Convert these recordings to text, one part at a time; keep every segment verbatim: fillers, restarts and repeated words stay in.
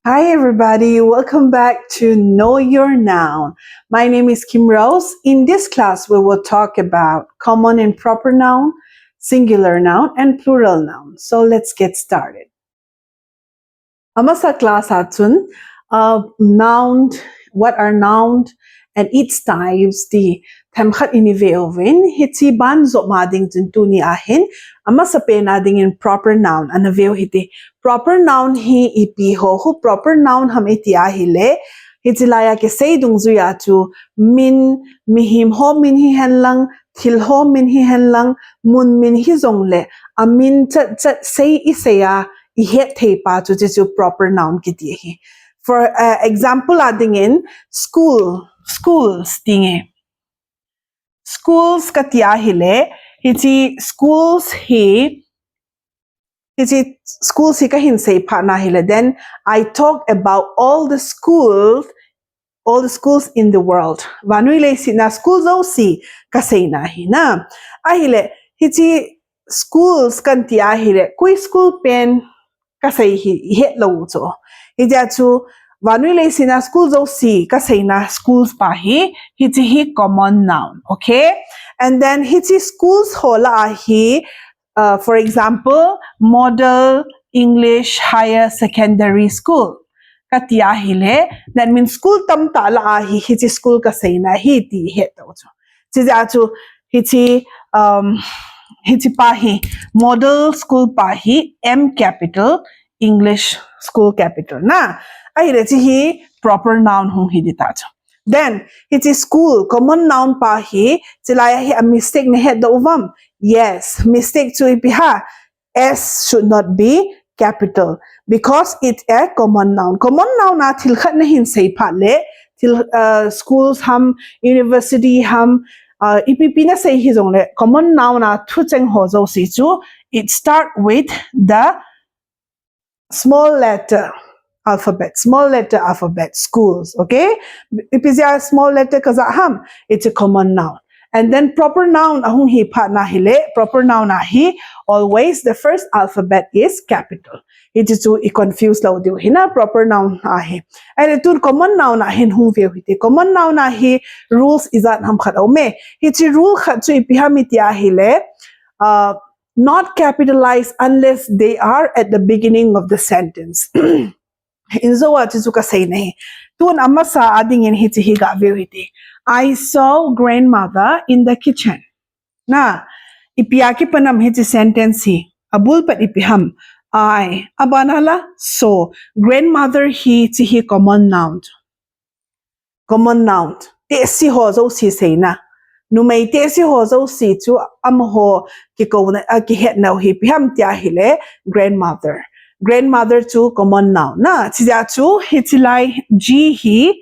Hi everybody, welcome back to Know Your Noun. My name is Kim Rose. In this class, we will talk about common and proper noun, singular noun, and plural noun. So let's get started. Amasa class a chun, uh, noun, what are noun and its types ti themkhat i ve uvin, hichi ban jop ma ding chun tuni a hin, amasa pen a dingin proper noun ana ve u hite. Proper noun hi ipi ho, hu proper noun ham iti ahile, hichi laia kisei dungjuia chu min, mihem ho min hihen lang, thil ho min hihen lang, mun min hijong le, a min chat chat sei i sei a, i het thei pa chu, chu, chu proper noun kiti hi. For, uh, example a dingin, school, schools ti nge. Schools kati ahile, hichi schools hi, hichi schools hi kahin sei phat na hile, then I talk about all the schools, all the schools in the world. Vannoi leiset a school jouse kasei na hi na. Ahile, hichi schools kan ti ahile, koi school pen kasei hi i het lou u chu. Hijeh chun, vannoi leiset a school jouse kasei na schools pa hi, hichi hi common noun, okay? And then hichi schools ho lah a hi, uh, for example, Model English Higher Secondary School kati ahile, that means school tamtah lah a hi, hichi school kasei na hi ti i het u chu. Hijeh chun, hichi, um, hichi pa hi, model school pa hi, M capital, English school capital na. Ahile hichi hi proper noun hung hi ding ta chu. Then, hichi school, common noun pa hi, hichi laia hi a mistake na het doh uvam. Yes, mistake chu ipi ham. S should not be capital because it's a common noun. Common noun a thil khat nahin sei phat le, thil, uh, schools ham, university ham, uh, ipi ipi nasei hijong le, common noun a thucheng ho jouse chu, it start with the small letter alphabet, small letter alphabet, schools, okay? Ipi jeh a small letter kaja ham, it's a common noun. And then proper noun ahung hi phat na hile, proper noun a hi, always the first alphabet is capital. Hichi chu i confuse lou diu hi na, proper noun a hi. Ahile tun common noun a hin hung ve u hite. Common noun a hi rules ijat ham khat aume. Hichi rule khat chu ipi ham iti ahile, uh, not capitalize unless they are at the beginning of the sentence. Injo a chu chu kasei na hi. Tun amasa a dingin hichi hi ga ve u hite. I saw grandmother in the kitchen. Na, ipi a kipan ham hichi sentence hi. Abul pat ipi ham. I. Aban a la, saw. Grandmother hichi hi common noun. Common noun. Tehse ho jouse sei na. Numei tehse ho jouse chu amaho kikouna, a kihetna u hi ipi ham iti ahile grandmother. Grandmother chu common noun na. Hijeh chun hichi lai G hi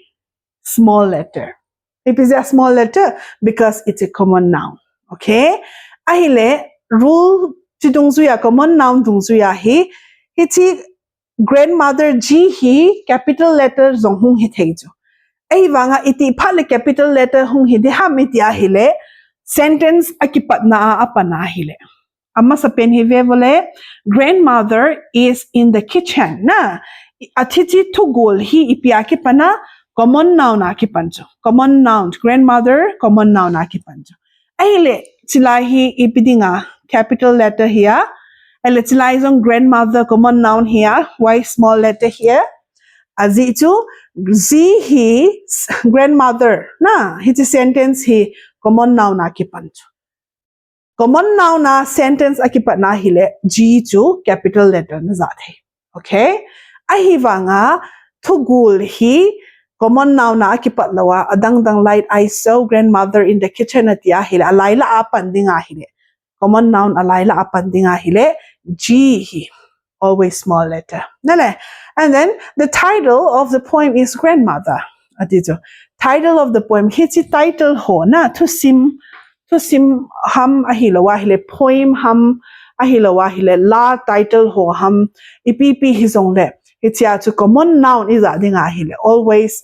small letter. Ipi jeh a small letter because it's a common noun. Okay? Ahile rule chi dungjuia, common noun dungjuia hi, hichi grandmother G hi capital letter jong hung hi thei chu. Ahivanga iti phat le capital letter hung hi ding ham iti ahile, sentence a kipatna a apan ahile. Amasa pen hi ve uvo le, grandmother is in the kitchen na. Hichi thugol hi ipi a kipan a, common noun a kipan chu. Common noun, grandmother, common noun a kipan chu. Ahile, hichi lai hi ipi dinga, capital letter hia. Ahile hichi lai jong grandmother common noun hia, why small letter hia. Ajeh chu, G hi grandmother na, hichi sentence hi common noun a kipan chu. Common noun a sentence a kipatna hile, G chu capital letter na ja thei. Okay? Ahivanga thugol hi common noun a kipat lou a, adang dang lai, I saw grandmother in the kitchen ati ahile, alai lah a pan ding ahile. Common noun alai lah a pan ding ahile, G hi. Always small letter. Nale? And then the title of the poem is Grandmother. Ati chu. Title of the poem. Hichi title ho na, thusim, thusim ham ahilou ahile, poem ham ahilou ahile, la title ho ham, ipi ipi hijong le, hichia chu common noun ija ding ahile, always,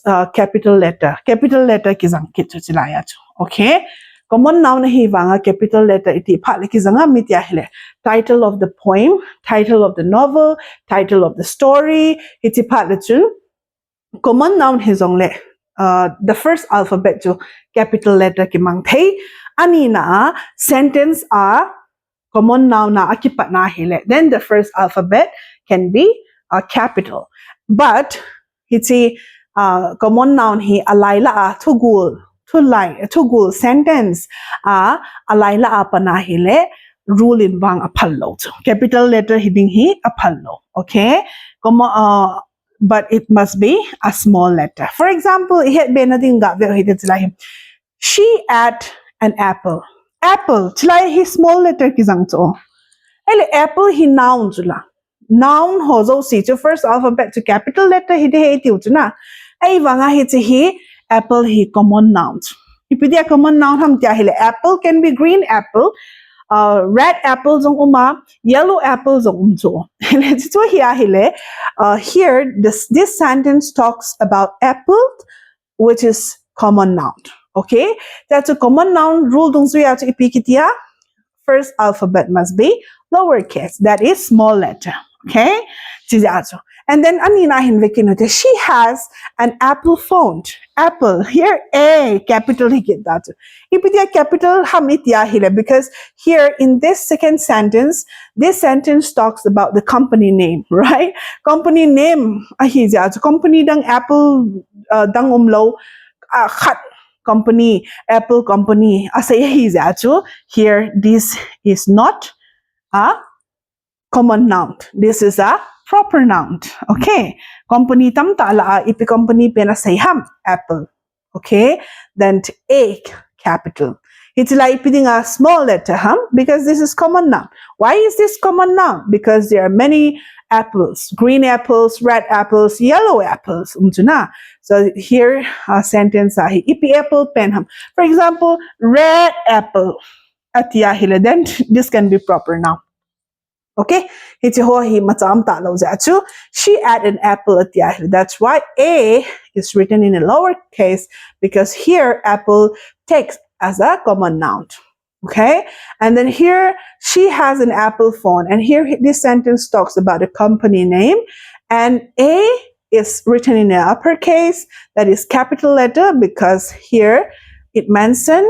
uh, capital letter. Capital letter kijang kit chu hichi laia chu. Okay? Common noun ahi vanga capital letter iti phat le kijang a mi tia hile. Title of the poem, title of the novel, title of the story, iti phat le chun. Common noun hi jong le, uh, the first alphabet chu capital letter kimang thei. Ani na a sentence a common noun a akipatna hile. Then the first alphabet can be a capital. But hichi uh, common noun hi alai la a thugul, thulai, thugul sentence a alai la a pana hile rule in vang aphal lo chu. Capital letter hi ding hi aphal lo. Okay? Common, uh, but it must be a small letter. For example, ihet be na ding ga ve hi te chilai hi. She ate an apple. Apple, chilai hi small letter kijang chu. Ele apple hi noun chu la. Noun ho jouse chu first alphabet chu capital letter hi de he tiu chu na. Ei vanga hichi hi apple hi common noun chu. Ipi dia common noun ham tia hile apple can be green apple, uh, red apple jong uma, yellow apple jong um chu. Hile chu chu hi a hile, uh, here this, this sentence talks about apple, which is common noun. Okay? That's a common noun rule dungjuia chu ipi kitia. First alphabet must be lowercase. That is small letter. Okay? Chi ja chu. And then ani na hin ve kit u te, she has an Apple phone. Apple. Here A capital hi kit da chu. Ipi dia capital ham itia hile because here in this second sentence, this sentence talks about the company name, right? Company name ahi ja chu. Company dang Apple uh, dang um lo, uh, khat company, Apple company asei ahi ja chu. Here this is not a common noun. This is a proper noun. Okay. Company tamtah la a ipi company pen asei ham? Apple. Okay. Then A capital. Hichi la ipi dinga small letter ham? Because this is common noun. Why is this common noun? Because there are many apples, green apples, red apples, yellow apples. Um chu na. So here a sentence ahi. Ipi apple pen ham? For example, red apple. Atia hile, then this can be proper noun. Okay? Hichi ho hi macham ta lo ja chu. She ate an apple atia hile. That's why A is written in a lower case because here apple takes as a common noun. Okay? And then here she has an Apple phone. And here this sentence talks about a company name. And A is written in an uppercase, that is capital letter, because here it mentioned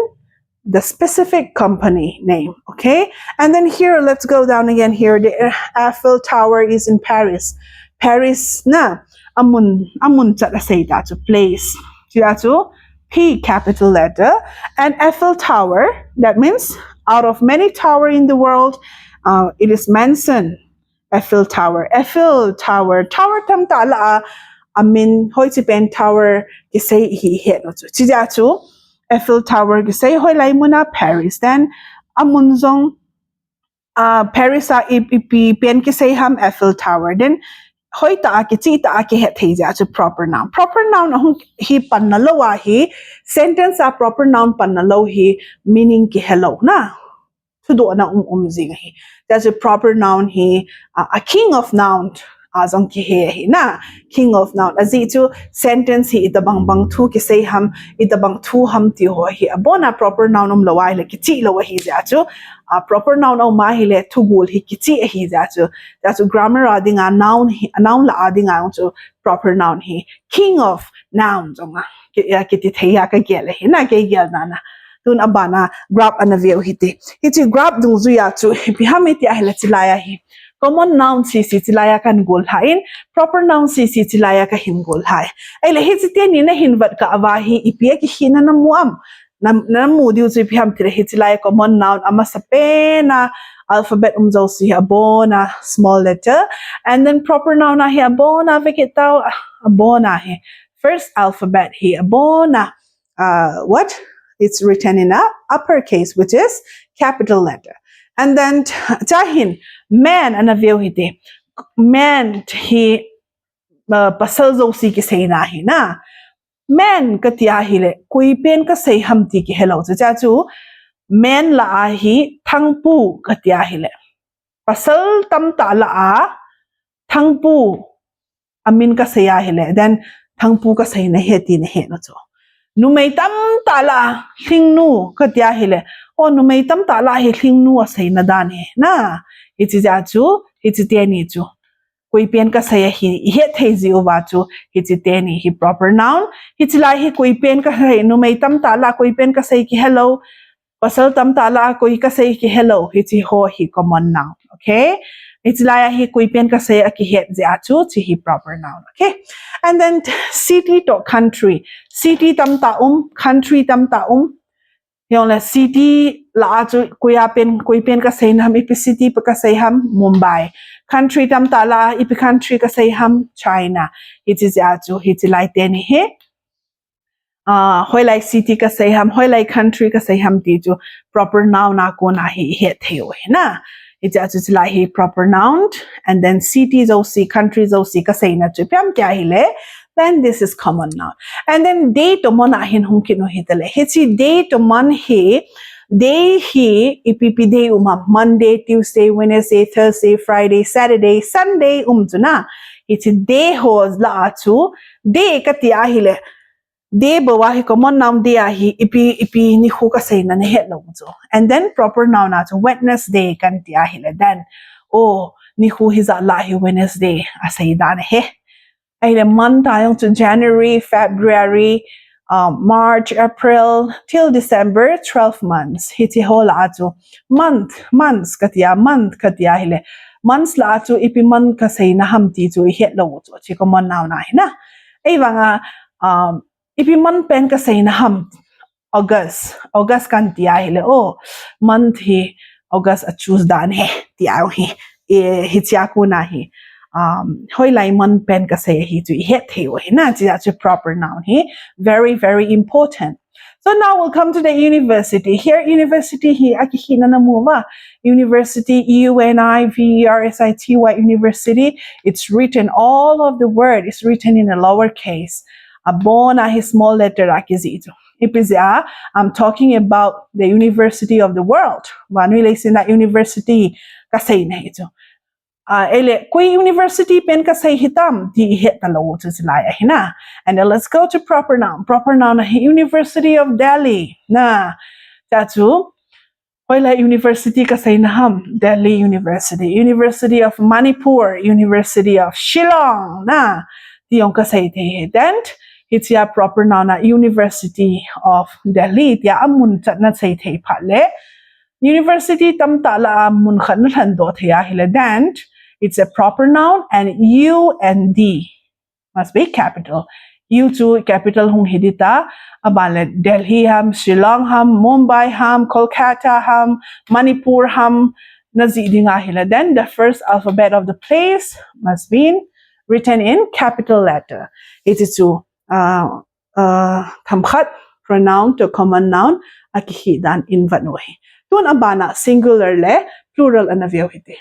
the specific company name, okay? And then here, let's go down again here, the Eiffel Tower is in Paris. Paris na, amun, amun chat asei ta chu place. Chu a chu P capital letter and Eiffel Tower, that means out of many tower in the world, uh, it is mentioned Eiffel Tower. Eiffel Tower, tower tamtah la a, amin hoichi pen tower kisei hi het u chu. Chi ja chu Eiffel Tower kisei hoilai mun a Paris. Then amun jong, uh, Paris a i, ipi pen kisei ham? Eiffel Tower. Then hoitah a kichih tah a kihet thei ja chu proper noun. Proper noun a hung hi panna lo a hi, sentence a proper noun panna lo hi meaning kihe lo na. Thudohna um um jing ahi. That's a proper noun hi, uh, a king of noun, uh, jong kihe ahi na. King of noun. Ajeh chu sentence hi itabang bang thu kisei ham, itabang thu ham ti ho hi abon a proper noun um lo a hile kichih lo ahi ja chu. Uh, proper noun um a hile thugul hi kichih ahi ja chu. Ja chu grammar a dinga noun hi, noun la a dinga chu proper noun hi king of noun jong a ki, uh, kiti thei a kagel ahi na, kagel na na. Tun abana graph ana veu hite. Hichi graph dungjuia chu ipi ham itia hile chilai a hi common noun sisi chilai a kahin gol lha in, proper noun sisi chilai a kahin gol lha e. Ahile hichi teni nahin vet kah uva hi ipi a kihina namu am? Na, namu diu chu ipi ham tile hichi lai common noun amasapen a alphabet um jouse hi abon a small letter. And then proper noun a hi abon a vekit tau, abon a hi first alphabet hi abon a uh, what? It's written in a uppercase, which is capital letter. And then chahin man ana veu hite. Man hi, uh, pasal jouse kiseina hi na. Man katia hile koi pen kasei ham ti kihe lo chu. Cha chu man la a hi thangpu katia hile pasal tamtah la a thangpu amin kasei a hile, then thangpu kaseina he ti nahe na chu. Numei tam Tamtah lah a lhingnu kati ahile, o numei tamtah lah a hi lhingnu aseina dan hi na. Hiche jeh a chu, hiche teni chu koipen kasei ahi, ihet thei jiuva chu, hiche teni hi proper noun. Hiche lai hi koipen kasei, numei tamtah lah a koipen kasei kihelou, pasal tamtah lah a koi kasei kihelou, hiche ho hi common noun. Okay? Hiche lai a hi koipen kasei akihet jeh a chu, hiche hi proper noun. Okay? And then city to country. City tamtah um, country tamtah um. Hijongle city lah a chu koipen, koipen kasei na ham, ipi city pen kasei ham, Mumbai. Country tamtah lah a ipi country kasei ham, China. Hiche jeh a chu, hiche lai teni hi, ah, hoilai city kasei ham, hoilai country kasei ham ti chu proper noun a kona hi ihet thei u ahi na. Hiche a chu hiche lai hi proper noun, and then city jouse, country jouse kaseina chu ipi ham ti ahile, then this is common noun. And then day to month a hin hung kit u hitale. Hiche day to month hi, day hi ipi ipi day um ham, Monday, Tuesday, Wednesday, Thursday, Friday, Saturday, Sunday um chu na. Hiche day ho lah a chu, day kati ahile, day bou a hi common noun day a hi ipi, ipi nikho kaseina nahet lou chu. And then proper noun a chu Wednesday kati ahile, then, o, nikho hijat lah a hi Wednesday asei dan ahi. Ahile month a jong chu January, February, uh, March, April, till December, twelve months. Hiche ho lah a chu month, months kati a, month kati ahile, months lah a chu ipi month kaseina ham ti chu ihet lou chu, hiche common noun ahi na. Ahivang a, um, ipi month pen kaseina ham, August, August kati ahile, o, month hi August a choose dan ahi, ti ahi, e, hiche a kona hi, um, hoilai month pen kasei ahi chu ihet thei u ahi na, hiche a chu proper noun hi, very, very important. So now we'll come to the university. Here, university hi akihina namu uva. University, U N I V E R S I T Y, university. It's written all of the word. It's written in a lowercase. Abon a hi small letter a kijih chu. Ipi jeh a, I'm talking about the university of the world. Vannoi leiset a university kaseina ahi chu. Ah, ahile, koi university pen kasei hitam, ti ihet talou chu hiche lai ahi na. And then let's go to proper noun. Proper noun ahi University of Delhi. Na, hiche a chu, hoilai university kaseina ham, Delhi University, University of Manipur, University of Shillong, na, ti jong kasei thei ahi. Then, hiche a proper noun a University of Delhi, tia amun chatna sei thei phat le, university tamtah lah a mun khat nalhendoh thei ahile, then it's a proper noun and U and D must be capital. U chu capital hung hi ding ta, aban le Delhi ham, Shillong ham, Mumbai ham, Kolkata ham, Manipur ham, najih ding ahile, then the first alphabet of the place must be written in capital letter. Hiche chu, uh, uh, themkhat, pronoun to common noun, akihi dan in vet u ahi. Tun abana singular le plural ana veu hite.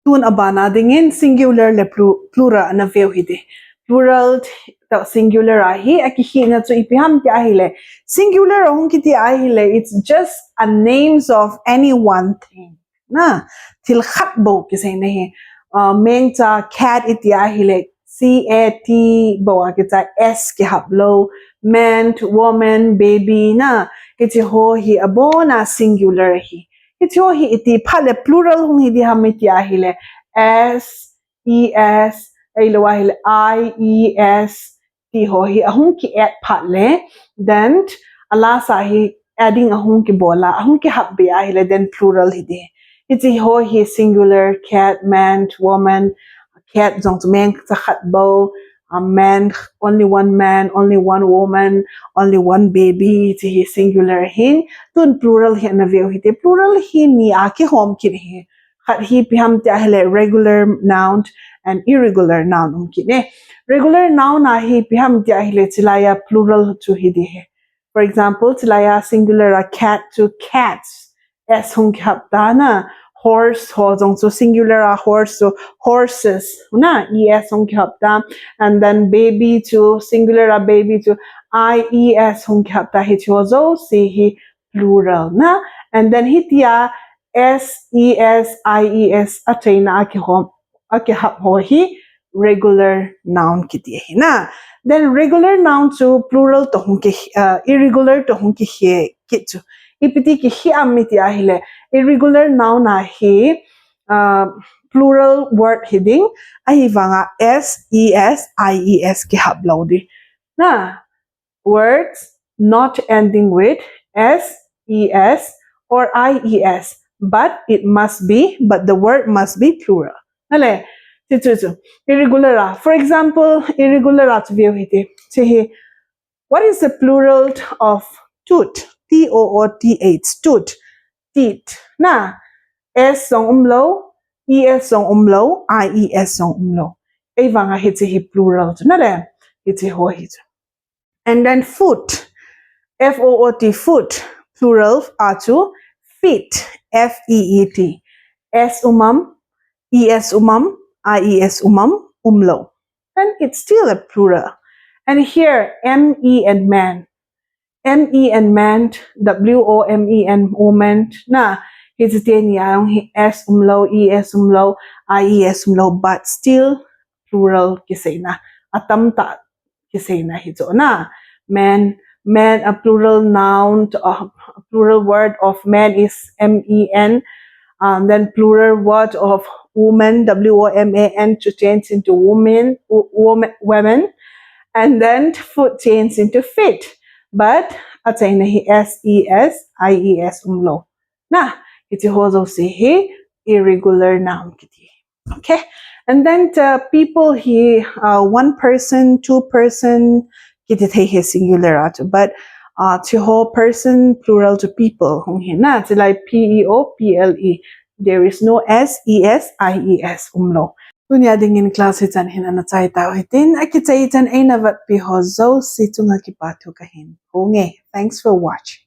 Tun abana dingin singular le plu-, plural ana veu hite. Plural to singular a hi akihina chu ipi ham ti ahile, singular a hung kiti ahile, it's just a names of any one thing. Na, thil khat bou kiseina ahi. Uh, mengcha cat iti ahile, C A T bou a kichai, S kihap lou. Man, woman, baby, na, hiche ho hi abona singular ahi. Hiche ho hi iti phat le plural hung hi ding ham iti ahile, S, E S, ahilou ahile, I E S, ti ho hi ahung ki add phat le, then a last a hi adding ahung kibol a, ahung kihap be ahile, then plural hi ding. Hiche ho hi singular, cat, man, woman, cat jong chu mengcha khat bou, a man, only one man, only one woman, only one baby, hiche hi singular ahin. Tun plural hi ana veu hite. Plural hi ni a kihom kit ahi. Khat hi ipi ham ti ahile regular noun and irregular noun um kit e. Regular noun a hi ipi ham ti ahile hiche lai a plural chu hi ding ahi. For example, hiche lai a singular a cat chu cats, S hung kihap ta na. Horse ho jong chu singular a horse chu horses, na, E S hung kihap ta. And then baby chu singular a baby chu I E S hung kihap ta, hiche ho jouse hi plural na. And then hitia S E S, I E S achaina a kihom, akihap ho hi regular noun kiti ahi na. Then regular noun chu plural toh hung ki, uh, irregular toh hung kihe kit chu. Ipi ti kihe ham iti ahile, irregular noun a hi, uh, plural word hiding, ahivanga S, E S, I E S kihap lou ding. Na, words not ending with S, E S, or I E S, but it must be, but the word must be plural. Nale, ti chu chu. Irregular a. For example, irregular a chu veu hiti. Chu hi, what is the plural of tooth? T O O T H, tooth. Teeth. Na, S jong umlou, E S jong umlou, I E S jong umlou. Ahivanga hiche hi plural chu. Nale, hiche ho hi chu. And then foot. F O O T, foot. Plural a chu feet. F E E T. S um am, E S um am, I E S um am, umlou. And it's still a plural. And here, M E N, men. M E N, men, W O M E N, woman. Na, hiche teni a jong hi S umlou, E S umlou, I E S umlou, but still plural kiseina. Atamtah kiseina hi chu na. Men, men, a plural noun, a plural word of men is M E N. Um, then plural word of woman, W O M A N, to change into woman, wo-, woman, women. And then foot change into feet. But achaina hi S E S, I E S umlou. Na, hiche ho jouse hi irregular noun kiti. Okay. And then the people hi, uh, one person, two person, kiti thei hi singular a chu. But, uh, hiche ho person, plural to people hung hi na. Hilai P E O P L E. There is no S E S I E S umlou. Tunia dingin class hichan hin ana chai tau hitin. Akichai chan eina vetpi ho jouse chunga kipathu kahin phong e. Thanks for watching.